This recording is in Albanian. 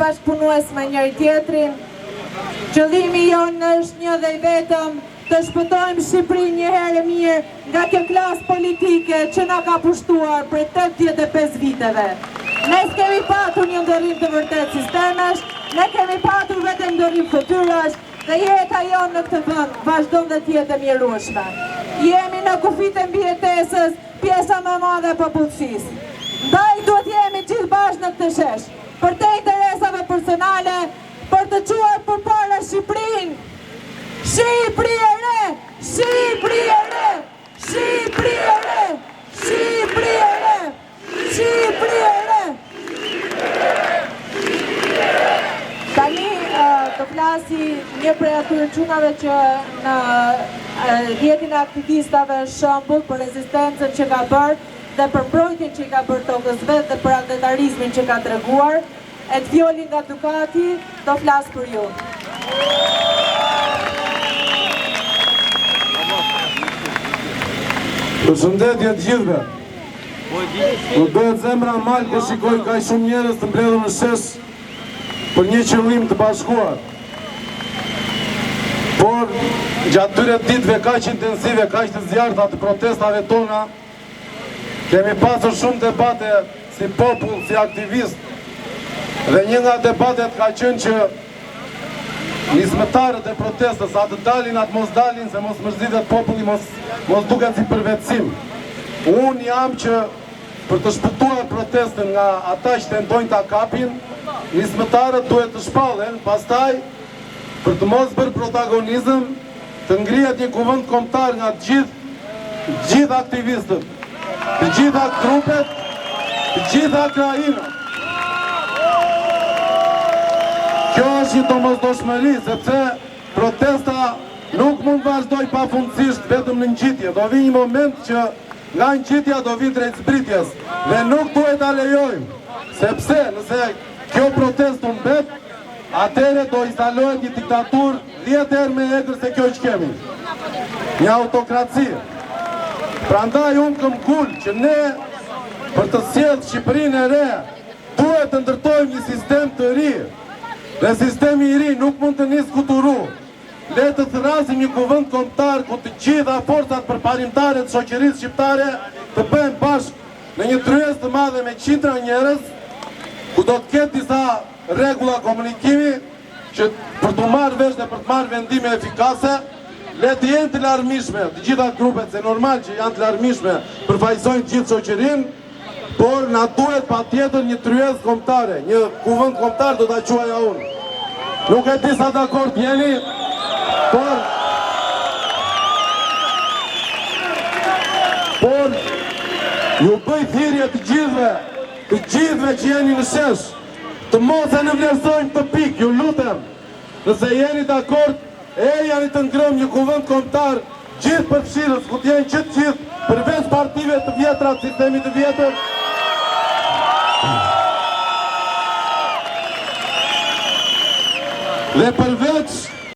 bashkëpunues me njëri-tjetrin. Qëllimi jonë është një dhe i vetëm, të shpëtojmë Shqipërinë një herë e mirë nga kjo klasë politike që na ka pushtuar prej 85 viteve. Ne s'kemi patur një ndërrim të vërtetë sistemesh, ne kemi patur vetëm ndërrim fytyrash dhe jeta jonë në këtë vend vazhdon dhe të jetë e mjerueshme. Jemi në kufijtë e mbijetesës, pjesa më e madhe e popullsisë. Ndaj duhet jemi gjithë bashkë në këtë shesh, përtej interesave personale, për të çuar përpara Shqipërinë! Shqipëri e re! Shqipëri e re! Shqipëri e re! Shqipëri e re! Shqipëri e re! Tani do flasi një prej atyre çunave që në rrjetin e aktivistave është shembull për rezistencën që ka bërë dhe për mbrojtjen që i ka bërë tokës vet dhe për atdhetarizmin që ka treguar. Edvioli nga Dukati do flasë për ju. Përshëndetje të gjithëve. Më bëhet zemra mal kur shikoj kaq shumë njerëz të mbledhur në shesh për një qëllim të bashkuar. Por gjatë këtyre ditëve kaq intensive, kaq të zjarrta të protestave tona, Kemi pasur shumë debate si popull, si aktivistë dhe një nga debatet ka qenë që nismëtarët e protestës a të dalin a të mos dalin se mos mërzitet populli mos mos duket si përvetësim. Unë jam që për të shpëtuar protestën nga ata që tentojnë ta kapin, nismëtarët duhet të shpallen, pastaj për të mos bërë protagonizëm, Të ngrihet një kuvend kombëtar nga të gjithë, të gjithë aktivistët, të gjitha grupet, të gjitha krahinat. Kjo është një domosdoshmëri, sepse protesta nuk mund të vazhdojë pafundësisht vetëm në ngjitje. Do vijë një moment që nga ngjitja do vijë drejt zbritjes dhe nuk duhet ta lejojmë, sepse nëse kjo protestë humbet, atëherë do instalohet një diktaturë 10 herë më e egër se kjo që kemi. Një autokraci. Prandaj unë këmbëngul që ne për të sjellë Shqipërinë e re, duhet të ndërtojmë një sistem të ri. Dhe sistemi i ri nuk mund të nisë kuturu. Le të thërrasim një kuvend kombëtar ku të gjitha forcat përparimtare të shoqërisë shqiptare të bëhen bashkë në një tryezë të madhe me qindra njerëz, ku do të ketë disa rregulla komunikimi, që për t'u marrë vesh dhe për të marrë vendime efikase, le të jenë të larmishme të gjitha grupet, se normal që janë të larmishme, përfaqësojnë të gjithë shoqërinë, por na duhet patjetër një tryezë kombëtare, një kuvend kombëtar do ta quaja unë. Nuk e di sa dakord jeni, por por ju bëj thirrje të gjithëve, të gjithëve që jeni në shesh, Të mos e nënvlerësojmë këtë pikë, ju lutem. Nëse jeni dakord, ejani të ngremë një kuvend kombëtar gjithëpërfshirës, ku të jenë që të gjithë, përveç partive të vjetra të sistemit të vjetër. Dhe përveç.